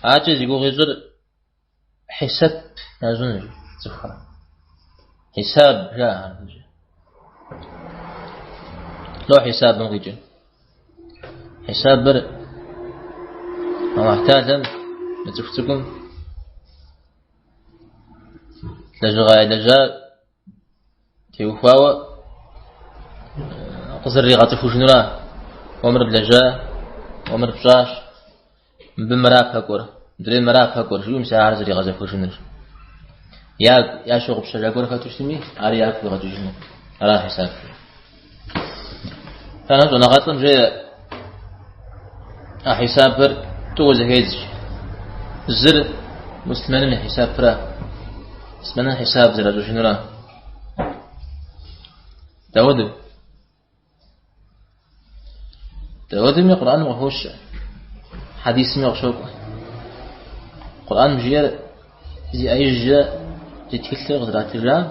Адэкӏэ зи гугъу ищӏыр хьисэп ящӏынущ цӏыхухэр. Хьисаб жаӏэ. Лӏо хьисабым къикӏыр. Хьисабыр Аллахь Тэхьэлам мы цӏыху цӏыкӏум лэжьыгъэ ялэжьа теухуауэ къызэрыригъэцӏыхужынура. Уэ мыр блэжьа, уэ мыр пщӏащ, мыбы мыра пэкӏуэр, мыдрейм мыра пэкӏуэр, жиӏэу мис ахэр зэригъэзэхуэжыныр. Ягу ящыгъупщэжа гуэр хэту щытми, ар ягу къигъэкӏыжыну. Ара хьисаб. Итӏанэ щӏэныгъэлӏым жеӏэ а хьисабыр тӏууэ зэхедз. Зыр муслъымэным и хьисапра, муслъымэным хьисаб зэращӏыжынура. Дауэдэу? Дауэдэуми Къурӏэным къыхощ, хьэдисми къыщокӏуэ. Къурӏэным жиӏэр зи ӏэ ижькӏэ зи тхылъыр къызратыжам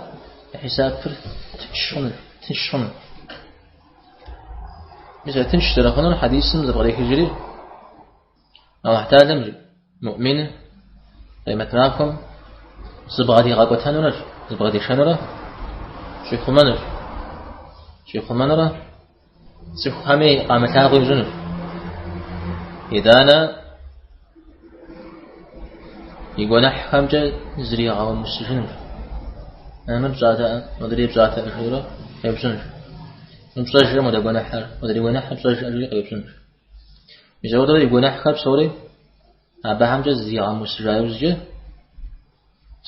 и хьисапыр тынш хъуну, тынш хъуну. Мис а тынш зэрыхъунур хьэдисым зэпкърехыжри, Аллахь Тэхьэлам муӏминыр къемэт махуэм зыбгъэдигъэкӏуэтэнурэщ, зыбгъэдишэнурэ щӏихъумэнущ. Щӏихъумэнурэ цӏыхухэми къамылъагъуу ищӏынущ. Итӏанэ и гуэныхьхэмкӏэ зригъэумысыжынущ. Мыр пщӏатэӏэ, модрей пщӏатэӏэ жиӏэурэ къеупщӏынущ. Мыр пщӏэжрэ модэ гуэныхьыр, модрей гуэныхьыр пщӏэжрэ жиӏэри къеупщӏынущ. Мис ауэдурэ и гуэныхьхэр псори абыхэмкӏэ зригъэумысыжа иужькӏэ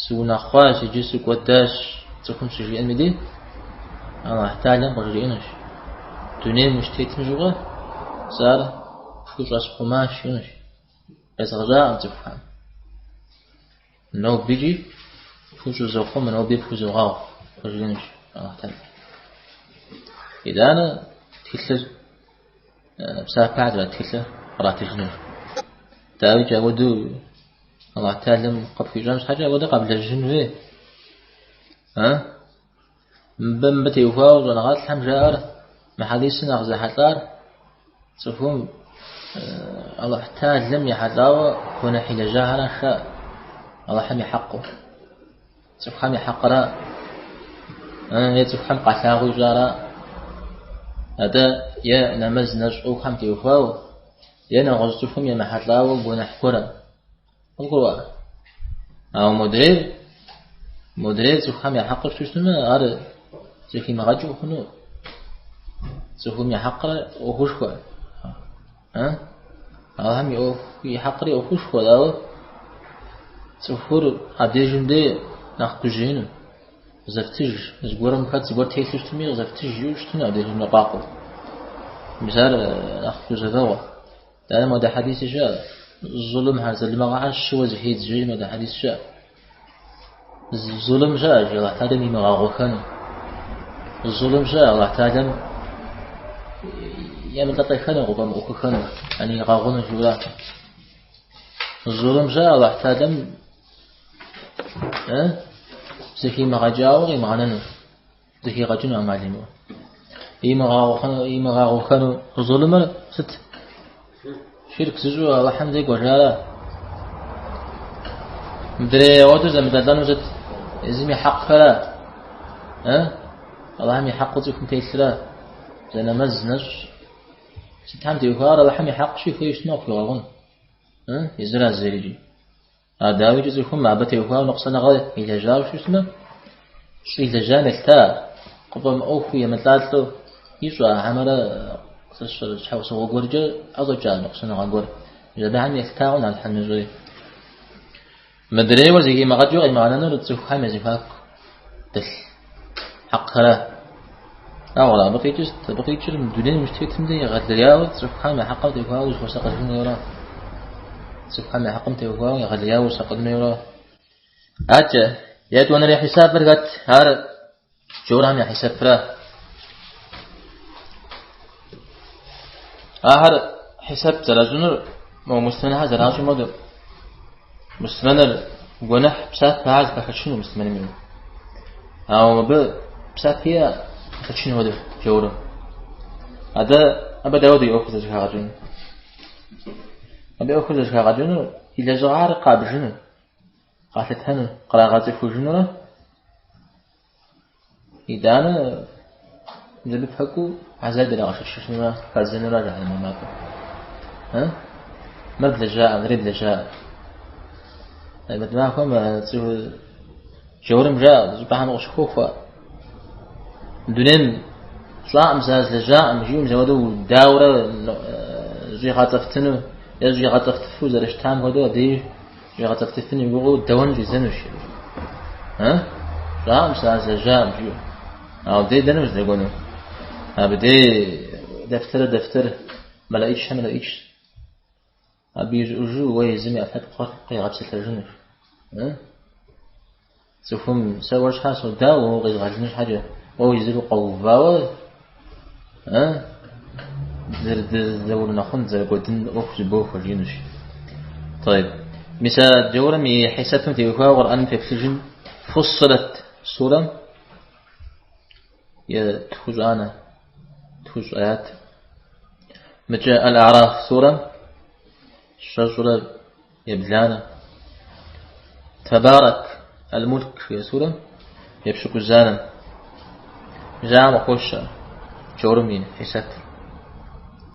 сыунэхъуащ, иджы сыкӏуэдащ цӏыхум щыжиӏэм и дей, Аллахь Тэхьэлам къыжриӏэнущ. Дунейм ущытетым щыгъуэ сэ ар пхущӏэсхъумащ, жиӏэнущ. Къезгъэщӏакъым цӏыхухэм. Нобикӏи пхущӏызохъумэ, ноби пхузогъэгъу, къыжриӏэнущ Аллахь Тэхьэлам. Итӏанэ тхылъыр псапэхэр зэрыт тхылъыр къратыжынущ. Дауикӏ ауэдэу Аллахь Тэхьэлам къыпхуищӏэн щхьэкӏэ ауэдэ къэблэжьын хуей. А? Мыбы мыбы теухуауэ щӏэныгъэлӏхэм жаӏэр мы хьэдисыр нэхъ зэхьэлӏар цӏыхум Аллахь Тэхьэлам ехьэлӏауэ гуэныхь илэжьахэращ жаӏэ. Аллахьым и хьэкъыу. Цӏыхухэм я хьэкъра е цӏыхухэм къалъагъуу ищӏара? Атӏэ е нэмэз нэщӏ ӏуэхухэм теухуауэ, е нэгъуэщӏ цӏыхум емыхьэлӏауэ гуэныхь гуэрэ. Къывгурыӏуа? Ауэ модрейр, модрейр цӏыхухэм я хьэкъыр щытмэ, ар зэхимыгъэкӏыу хъуну. Цӏыхум я хьэкъыр ӏуэхушхуэ. Алыхьым и ӏуэху и хьэкъри ӏуэхушхуэ, ауэ цӏыхур абдежым дей нэхъ гужьеину. Къызэфтыж, зыгуэрым хэт зыгуэр телъу щытми, къызэфтыж жиӏэу щытыну абдежым ныкъуакъуэу. Мис ар нэхъ гузэвэгъуэ. Итӏанэ модэ хьэдиси щыӏэ, зулымхэр, зэлымыгъэхэр щыуэ зэхедз жери модэ хьэдис щыӏэ. Зулым щыӏэщ, Аллахь Тэхьэлам имыгъэгъуэхэну. Зулым щыӏэ, Аллахь Тэхьэлам емылӏэлӏэхэну, къыфӏэмыӏуэхухэну, яни игъэгъуну жиӏэурэ. Зулым щыӏэ, Аллахь Тэхьэлам зэхимыгъэкӏауэ къимыгъэнэну, зэхигъэкӏыну ӏэмал имыӏэу. Имыгъэгъухэну зулымыр сыт? Ширк зыщӏу Алыхьым дей кӏуэжара? Мыдрей ауэдэу зэмылӏэлӏэну сыт? Езым и хьэкъхэра? Алыхьым и хьэкъыу цӏыхум телъра? Зэ нэмэз нэщӏ. Сытхэм теухуар Алыхьым и хьэкъщи хуей щытмэ къыпхуигъэгъун. Езыра зейр икӏи. А дауикӏи цӏыхум абы теухуауэ ныкъусаныгъэ илэжьауэ щытмэ, щӏилэжьам елъыта, къыфӏэмыӏуэхуу емылӏалӏэу ищӏа хьэмэрэ щхьэусыгъуэ гуэркӏэ ӏэщӏэкӏа ныкъусаныгъэ гуэр. Мис абыхэм елъытауэ Алыхьым ещӏэри. Мыдрейуэ зэхимыгъэкӏыу къимыгъэнэнур цӏыхухэм я зэхуаку дэлъ хьэкъхэра. Ауэ абы къикӏыр сыт? Абы къикӏыр мы дунейм ущытетым де егъэлеяуэ цӏыхухэм я хьэкъым теухуауэ узыхуэсакъыжын хуейуэра. Цӏыхухэм я хьэкъым теухуауэ егъэлеяуэ усакъын хуейуэра. Адэкӏэ, етӏуанэрей хьисапыр хэт? Ар джаурхэм я хьисапра. Ахэр хьисап зэращӏынур мо муслъымэнхэр зэращӏым хуэдэу. Муслъымэныр гуэныхь псапэхэр зэпашэчыну муслъымэным и. Ауэ мыбы псапэ иӏэ шэчын хуэдэу джаурым. Атӏэ абы дауэдэу и ӏуэху зэхагъэкӏыну? Абы ӏуэхур зэхагъэкӏыну, и лэжьыгъэр къабжыну, къалъытэну, кърагъэцӏыхужынурэ, итӏанэ абы пэкӏуу хьэзаб ирагъэшэчыжынурэ, хадзэнурэ жыхьэнмэ мафӏэм. Мыр блэжьаӏэ, мыри блэжьаӏэ. Къемэт махуэм цӏыху джаурым жаӏэ, щӏыпӏэхэм къыщыхуохуэ. Дунейм сщӏаӏым, сэ злэжьаӏым, жиӏэу мис апхуэдэу дауэрэ щӏигъэцӏэфтыну е щӏигъэцӏэфтыфу зэрыщытам хуэдэу абдеж щӏигъэцӏэфтыфын и гугъэу дэуэн щӏидзэнущ. Сщӏаӏым, сэ злэжьаӏым, жиӏэу. Ауэ абдей дэнэ уздэкӏуэну? Абдей дэфтэрыр дэфтэр, мэлэӏичхэр мэлэӏичщ. Абы ищӏыӏужу уэ езым и ӏэпкълъэпкъыр къигъэпсэлъэжынущ. Цӏыхум сэ уэр щхьа содауэ, уэ укъезгъэлын щхьэкӏэ, уэ езыр укъэувауэ, дызэрыунэхъун, дызэрыкӏуэдын ӏуэху зыбохуэ жиӏэнущ. Тӏэйб. Мис а джаурым и хьисэпым теухуауэ Къурӏэным феплъыжын Фуссилэт сурэм и тхущӏанэ, тхущӏ аят. Мыкӏэ Аль-Араф сурэм щэщӏрэ ебланэ. Табарак Аль-Мулк жиӏэ сурэм епщыкӏузанэм. Мис ахэм къыхощ джаурым и хьисэпыр.